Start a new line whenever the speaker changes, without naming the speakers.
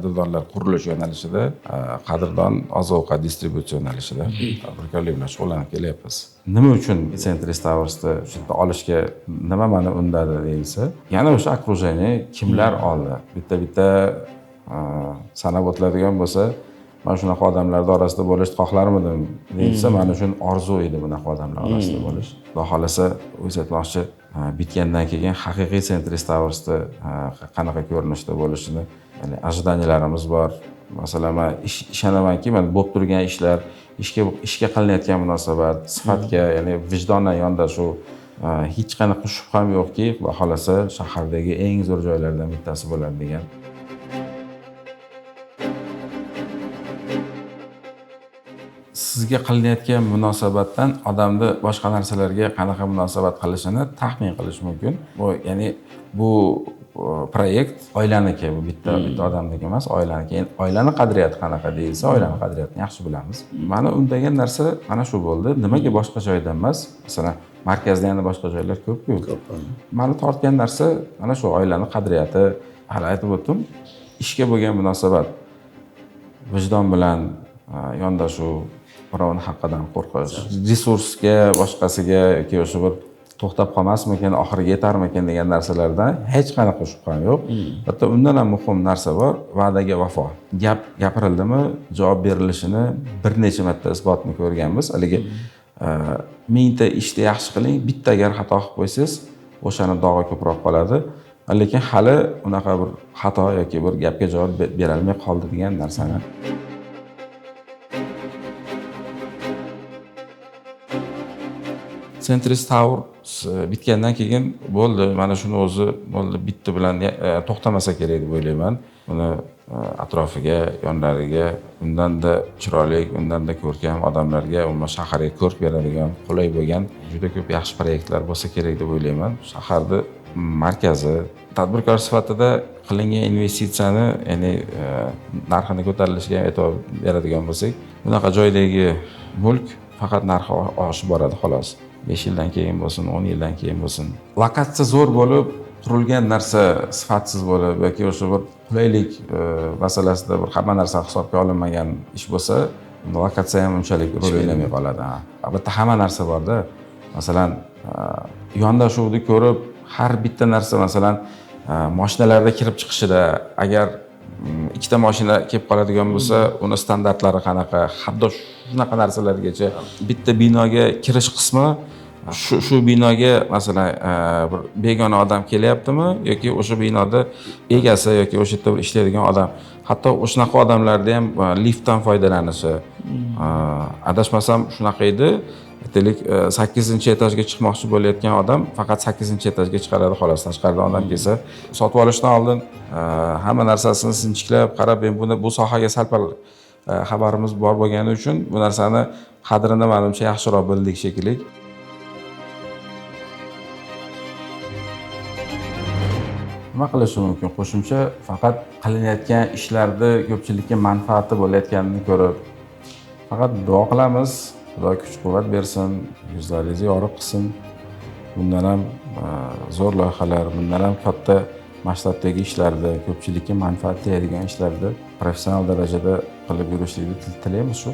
Qadrdonlar qurilish yo'nalishida, Qadrdon oziq-ovqat distributsiya yo'nalishida tadbirkorlik bilan shug'ullanib kelyapmiz. Nima uchun Centris Towers'da o'sha yerda olishga nima mani undadi deyilsa, yana o'sha окружение kimlar oldi? Bitta-bitta sanab o'tiladigan bo'lsa, man shunaqa odamlarni orasida bo'lishni xohlarmidim deyilsa, man uchun orzu edi bunaqa odamlar orasida bo'lish. Xudo xohlasa, o'zi aytmoqchi, bitgandan keyin haqiqiy Centris Towers'da qanaqa ko'rinishda bo'lishini, ya'ni ожидания larimiz bor. Masalan, man ishonamanki, mana bo'lib turgan ishlar, ishga qilinayotgan munosabat, sifatga, ya'ni vijdonan yondashuv, hech qanaqa shubham yo'qki, Xudo xohlasa shahardagi eng zo'r joylardan bittasi bo'ladi degan. Sizga qilinayotgan munosabatdan odamni boshqa narsalarga qanaqa munosabat qilishini taxmin qilish mumkin. Bu, ya'ni bu proyekt oilaniki, bu bitta odamniki emas, oilaniki. Endi oilani qadriyati qanaqa deyilsa, oilani qadriyatini yaxshi bilamiz. Mani undagan narsa mana shu bo'ldi. Nimaga boshqa joyda emas? Masalan, markazda yana boshqa joylar ko'p-ku.
Ko'p.
Mani tortgan narsa mana shu oilani qadriyati. Hali aytib o'tdim, ishga bo'lgan munosabat, vijdon bilan yondashuv, birovni haqqidan qo'rqish, resursga, boshqasiga yoki o'sha bir to'xtab qolmasmikin, oxiriga yetarmikin degan narsalardan hech qanaqa shubham yo'q. Hatto undan ham muhim narsa bor, va'daga vafo. Gap gapirildimi, javob berilishini bir necha marta isbotini ko'rganmiz. Haligi mingta ishni yaxshi qiling, bitta agar xato qilib qo'ysangiz, o'shani dog'i ko'proq qoladi. Lekin hali unaqa bir xato yoki bir gapga javob berolmay qoldi degan narsani. Centris Towers bitgandan keyin bo'ldi, mana shuni o'zi bo'ldi, bitta bilan to'xtamasa kerak deb o'ylayman. Buni atrofiga, yonlariga undanda chiroyli, undanda ko'rkam odamlarga, umuman shaharga ko'rk beradigan, qulay bo'lgan juda ko'p yaxshi proyektlar bo'lsa kerak deb o'ylayman. Shaharni markazi tadbirkor sifatida qilingan investitsiyani, ya'ni narxini ko'tarilishiga ham e'tibor beradigan bo'lsak, bunaqa joydagi mulk faqat narxi oshib boradi xolos. 5 yildan keyin bo'lsin, 10 yildan keyin bo'lsin. Lokatsiya zo'r bo'lib, qurilgan narsa sifatsiz bo'lib yoki o'sha bir qulaylik masalasida bir hamma narsa hisobga olinmagan ish bo'lsa, lokatsiya ham unchalik rol o'ynamay qoladi. Albatta hamma narsa borda. Masalan, yondashuvni ko'rib har bitta narsa, masalan, mashinalarda kirib chiqishida agar ikkita mashina kelib qoladigan bo'lsa, uni standartlari qanaqa, hatto shunaqa narsalargacha. Bitta binoga kirish qismi, shu binoga masalan bir begona odam kelyaptimi yoki o'sha binoda egasi yoki o'sha yerda bir ishlaydigan odam, hatto o'shanaqa odamlarda ham liftdan foydalanishi, adashmasam shunaqa edi. Aytaylik, 8-etajga chiqmoqchi bo'layotgan odam faqat 8-etajga chiqaradi xolos. Tashqaridan odam kelsa, sotib olishdan oldin hamma narsasini sinchiklab qarab, men buni bu sohaga sal-pal xabarimiz bor bo'lgani uchun bu narsani qadrini manimcha yaxshiroq bildik shekilli. Nima qilishi mumkin? Qo'shimcha faqat qilinayotgan ishlarda ko'pchilikka manfaati bo'layotganini ko'rib, faqat duo qilamiz. Xudo kuch-quvvat bersin, yuzlaringizni yorug' qilsin. Bundan ham zo'r loyihalar, bundan ham katta masshtabdagi ishlarda, ko'pchilikka manfaat tegadigan ishlarda professional darajada qilib yurishlikni tilaymiz shu.